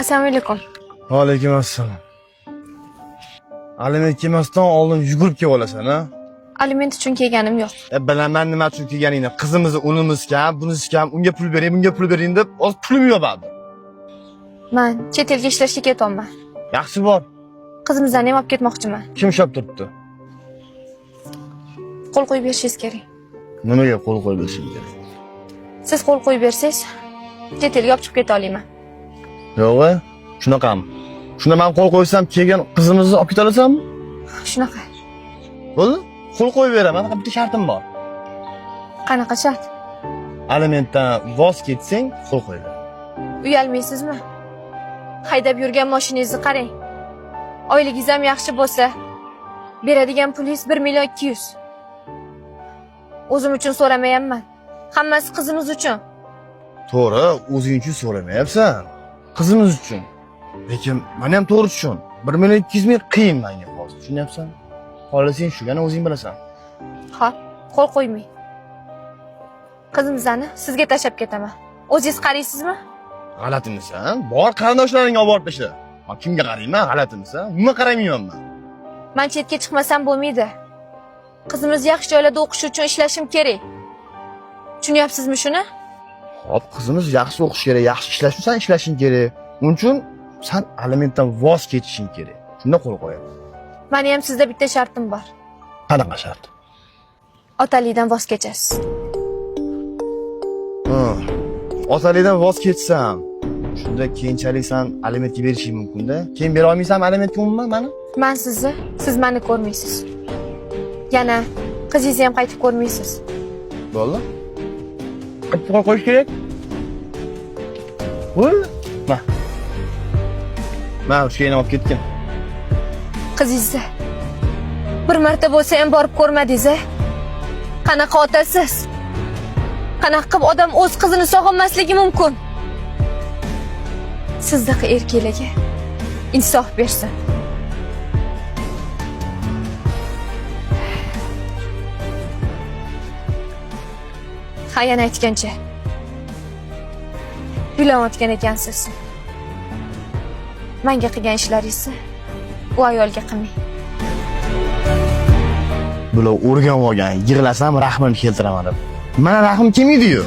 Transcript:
Assalomu alaykum. Va alaykum assalom. Aliment kelmasdan oldin yugurib kelib olasan, a? Aliment uchun kelganim yo'q. Bilaman nima uchun kelganingni. Qizimizni unimiz kam, bunisi kam, unga pul bering, bunga pul bering deb hozir pulim yo'q baribir. Man chet elga ishlashga ketyapman. Yaxshi bor. Qizimizni ham olib ketmoqchiman. Kim ushlab turibdi? Qo'l qo'yib berishingiz kerak. Nimaga qo'l qo'yib berishim kerak? Siz qo'l qo'yib bersangiz, chet elga olib chiqib keta olaman. Yo'q, shunaqami? Shunda men qo'l qo'ysam, kelgan qizimizni olib keta olasanmi? Shunaqa. Bo'ldi? Qo'l qo'yib beraman, faqat bitta shartim bor. Qanaqa shart? Alimentdan voz kechsang, qo'l qo'yib ber. Uyalmaysizmi? Haydab yurgan mashinangizni qarang. Oyligingiz ham yaxshi bo'lsa, beradigan pulingiz 1 million 200. O'zim uchun so'ramayapman. Hammasi qizimiz uchun. To'g'ri, o'zing uchun so'ramayapsan. Qizimiz uchun. Lekin meni ham to'g'ri tushun. 1 million 200 ming qiyin menga hozir. Tushunyapsan? Xohlasang shugani o'zing bilasan. Xo'p, qo'l qo'ymang. Qizimizni sizga tashlab ketaman. O'zingiz qaraysizmi? G'alatimisan? Bor qarindoshlaringga olib borib tashla. Men kimga qarayman? G'alatimisan? Umuman qaramayman men. Man chetga chiqmasam bo'lmaydi. Qizimiz yaxshi joylarda o'qishi uchun ishlashim kerak. Tushunyapsizmi shuni? Xo'p, qizimiz yaxshi o'qishi kerak, yaxshi ishlash uchun san ishlashing kerak. Uning uchun san alimentdan voz kechishing kerak. Shunda qo'l qo'yaman. Meni ham sizda bitta shartim bor. Qanaqa shart? Otalikdan voz kechasiz. Ha. Otalikdan voz kechsam, shunda keyinchalik san alimentga berishing mumkin-da. Keyin bera olmaysanmi alimentga umuman mani? Man sizni, siz meni ko'rmaysiz. Yana qizingizni ham qaytib ko'rmaysiz. Bo'ldi. Qancha qo'l qo'yish kerak? Bo'ldi. Ma. Ma, ruchkangni olib ketgin. Qizingizni bir marta bo'lsa ham borib ko'rmadingiz, a? Qanaqa otasiz? Qanaqa qilib odam o'z qizini sog'inmasligi mumkin? Sizdaqa erkaklarga insof bersin. Ha, yana aytgancha. Uylanayotgan ekansiz. Menga qilgan ishlaringizni u ayolga qilmang. Bular o'rganib olgan, yig'lasam rahmim keltiraman deb. Mana rahmim kelmaydi-yu.